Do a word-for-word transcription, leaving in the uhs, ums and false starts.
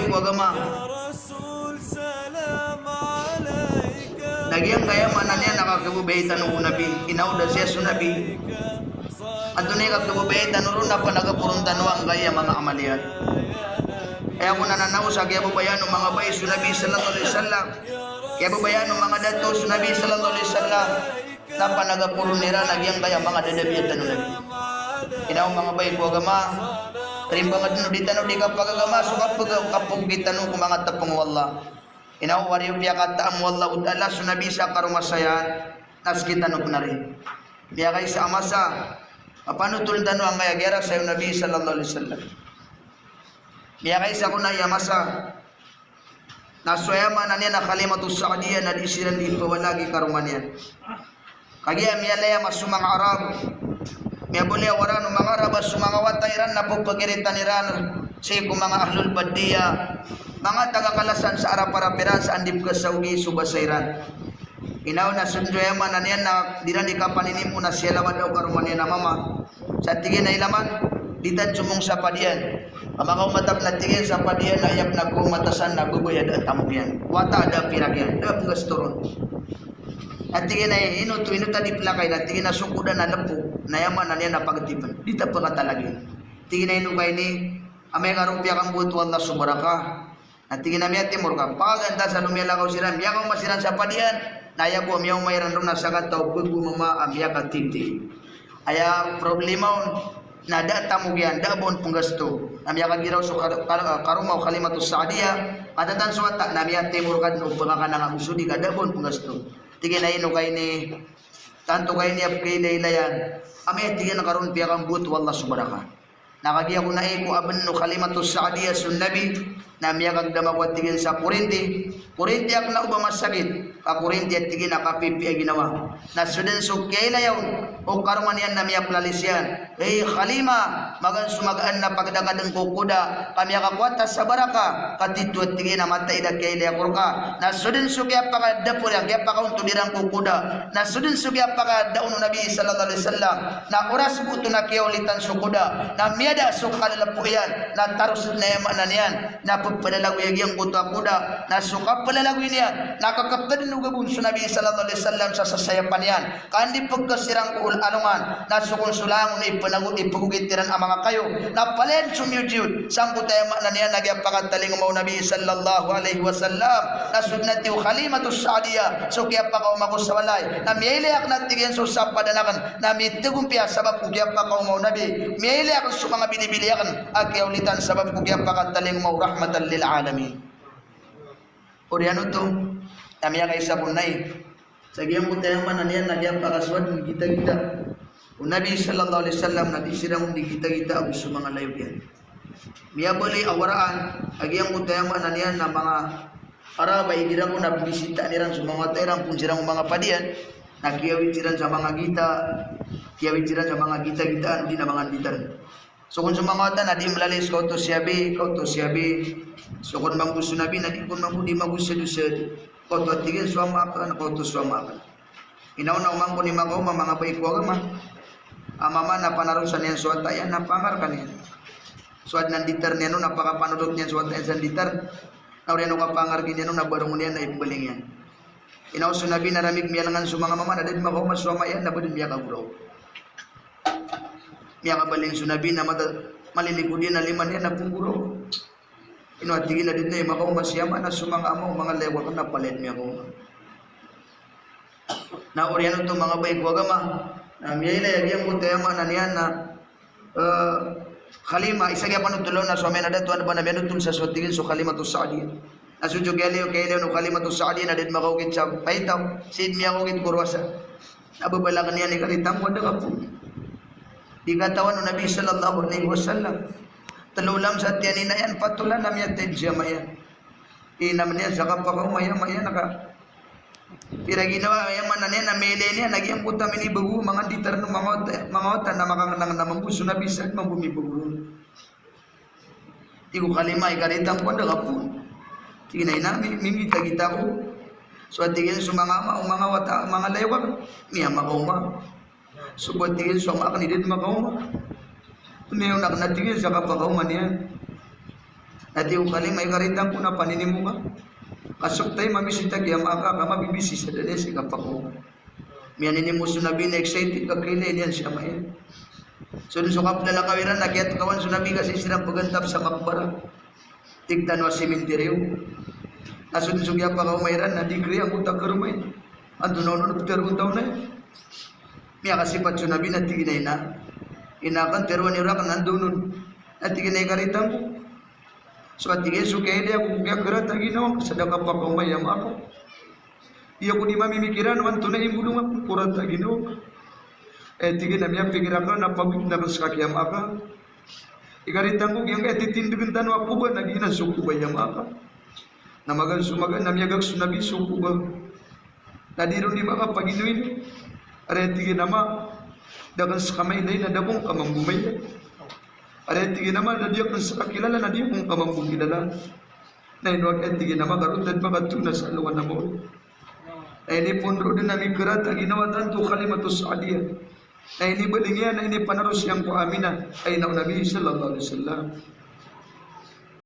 ko agama. Na giyangkaya maana niyan na kakhababaya tano ko Nabi, inaw da siya so Nabi. Antonaa i kakhababaya tano ron na panagaporon tano angkaya manga amal iyan. Aya kon a nanaw sa kiyababayaan o manga bai so Nabi sallallahu alaihi wasallam. Kiyababayaan o manga dato so Nabi sallallahu alaihi wasallam. Na panagaporon iran a giyangkaya manga dadabiya tano Nabi. Inaw manga bai ko agama, rimbangan o di tano di kapagagama so kapag-, kapagogit tano ko manga tapang o Allah. Inaw wari o piyakataam o Allahu Ta'ala so Nabi sa karomasayaan, na sktano pn ari. Miyakaisa a masa, mapanotol tano angkaya giyarasay o Nabi sallallahu alaihi wasallam. Miyakaisa kon a aya masa, na so aya maana niyan a Halimatus Sa'diyah na di siran di pawalagi karoma niyan. Kagiya miyalaya ma so manga Arab. Miyabaloy a waraan o manga Arab a so manga wata iran na pphagiritan iran sii ko manga ahlul baddiyah. Manga taga kalasan sa arap-arap iran sa anda i pkhasaogi so basa iran. Inaw na so aya maana niyan na di iran di kapaninimo na siyalawan o karoma niyan a mama. Sa tig iyan a ilaman, di tano somong sa padian. Ka makaoma ta pn a tig iyan sa padian, na aya pn a kaoma ta san na babay a da a tamok iyan. Wata a da a pirak iyan, da a pnggasto ron. Na tig iyan a ino oto, ino ta di plakay, na tig iyan a so koda na lpo, na aya maana niyan na pagtipn. Di ta pkatalagiyan. Tig iyan a ino ka ini, amay ka ron piyakambowat o Allah so baraka. Na tig iyan a miyatimor ka. Pakagaan ta sa lomiyalakaw siran, miyakaoma siran sa padian, na aya bo a miyaoma iran ron na sakataw bo a mama a miyakatiti. Aya problema on na da a tamok iyan, da a ba on pnggasto. Na miyakagiraw so kar-, kar-, karoma o Halimatus Sa'diyah, katatan so wata, na miyatimor ka dn o pkakanang ago so di ka da a ba on pnggasto. Tig iyan a ino ka ini, tanto ka ini a pkhailailayan. Amay a tig iyan ka ron piyakambowat o Allah so baraka. Na kagiya kon a iko a bn o Halimatus Sa'diyah so Nabi, na miyakagdam ako a tig iyan sa korinti. Korinti akn a oba masakit, ka korinti a tig iyan a kapipiya a ginawa. Na so dn so kiyailaya on o karoma niyan na miyaplalis iyan. Hey Halima, magaan so magaan na pagdakadn ko koda, ka miyakakowa ta sa baraka, ka tito a tig iyan a mataid a kiyailaya ko rka. Na so dn so kiyapakadapo iran, kiyapakaontod iran ko koda. Na so dn so kiyapakadaon o Nabi sallallahu alaihi wasallam. Na oras bo oto na kiyaolitan so koda, na miyada so kalalapo iyan, na taros na aya maana niyan na pepelalagoy a giyangkoto a koda, na so kapelalagoy niyan na kakaped o gabon so Nabi sallallahu alaihi wasallam sa sasayapan iyan, ka anda i pegkes iran ko ol-, alongan, na so kon so langon i penago-, i pegogit iran a manga kayo, na palaya so miyodyod, sangkoto aya maana niyan na kiyapakatalingoma o Nabi sallallahu alaihi wasallam, na so dn a tig o Halimatus Sa'diyah, so kiyapakaoma ko sa walay, na miyailay akn a tig iyan so sapadan akn, na mitegompiya sabap ko kiyapakaoma o Nabi. Miyailay akn so manga bilibili akn a kiyaolitan sabap ko kiyapakatalingoma o rahmatan lil alamin. Oriyan oto, na miyakaisa kon ai. Sa giyangkoto aya maana niyan na kiyapakasowad o gitagita o Nabi sallallahu alaihi wasallam na di siran di gitagita ago so manga layok iyan. Miyabaloy a waraan a giyangkoto aya maana niyan na manga Arab a igira ko na bisitaan iran so manga wata iran, poon siran ko manga padian, na kiyawit siran sa manga gita, kiyawit siran sa manga gita-gitaan, odi na manga nditar. So kon so manga wata na di mlalis, ka oto si abi, ka oto si abi. So kon mambo so Nabi na di kon mambo, di mambo sado-sado. Ka oto a tig iyan so ama akn, ka oto so ama akn. Inaw na oman kon i makaoma, manga bai ko agama, a mama na panarosan iyan so wata iyan na pangarkan iyan. So adn a nditar niyan on na pakapanolot niyan so wata iyan sa nditar. Na oriyan o kapangarki niyan on na barongon iyan na ipbaling iyan. Inaw so Nabi na ramig miyalangan so manga mama na da dn makaoma so ama iyan na ba dn miyakagoraok. Miyakabaling so Nabi na mata, malilikod iyan a lima niyan na pnggoraok. Ino a tig iyan a da dn a makaoma si ama, na so manga ama o manga layok akn na palaya dn miyakaoma. Na oriyan oto manga bai ko agama, na miyailay a giyangkoto aya maana niyan na, eh, Halima, isa giya panotol on na so amay na dato a ba na miyanotol sa so tig iyan so Halimatus Sa'diyah. Na so diyok iyan liyo, kiyaliyo o Halimatus Sa'diyah na da dn makaokit sa paitaw, sii dn miyakaokit ko rowasa. Na babalakan iyan i karitan ko a da ka poon. Di katawan o Nabi sallallahu alaihi wasallam. Tlo olam sa tiyan i ina iyan, pat olam na miyataid si ama iyan. Inam iyan sa kapakaoma i ama iyan ka. Pira ginawa, aya maana niyan na miyailay niyan a giyangkoto a minibago, manga nditar o manga wata, manga wata na makangnang na mambo so Nabi sa mambo mibago. Tig o Halima, i karitan ko a da ka poon. Tig iyan a ina, mi-, mimita-gita ako. So a tig iyan so manga ama o manga wata, manga layok akn, miyamakaoma. So bo a tig iyan so ama akn i da dn makaoma. Miyaona akn a tig iyan sa kapakaoma niyan. Na tig o Halimah, "Ikaritan ko na paninimo ka. Ka so taim a misita ki ama aka, ka mabibisi sa da niyan sii kapakaoma." Miyaninimo so Nabi na excited ka kailay niyan si ama iyan. So dn so kaplalakaw iran na kiyatkawan so Nabi ka sii siran pagantap sa maqbarah. Tig tano a sementeryo. Na so dn so kiyapakaoma iran na di kariya angkoto a karoma iyan. Antonaa onon a ptharoon o taw na iyan? Miyakasipat so Nabi na tig iyan a, "Ina, ina akn, tharoa niyo rakn antonaa onon." Na tig iyan a, "Ikaritan ko." So a tig iyan, so kiyailay ako ko kiyakarata a ginawa ngka sa da kapakaoma i ama aka, di ako di mamimikiran o antonaa i imbolong akn ko rata a ginawa ngka. Aya tig iyan a miyapikir akn a pagotn akn ska ki ama aka. Ikaritan ko, giyangkaya titindgn tano a koba na giyanan so koba i ama aka. Na magaan so magaan na miyagak so Nabi so koba. Na di ron di makapaginoino. Ari, tig iyan a ama, da akn ska mailay na da ako ngka mambo mailay. Ari, tig iyan a ama, na di akn ska kilala na di ako ngka mambo kilala. Na ino aki, tig iyan a ama, ka roo tano makatona sa alongan a maori. Na inipoon roo dn a mikarata a ginawa tanto o Halimatus Sa'diyah. Na inibaling iyan, na inipanaros iyan ko Aminah, a ina o Nabi sallallahu alaihi wasallam.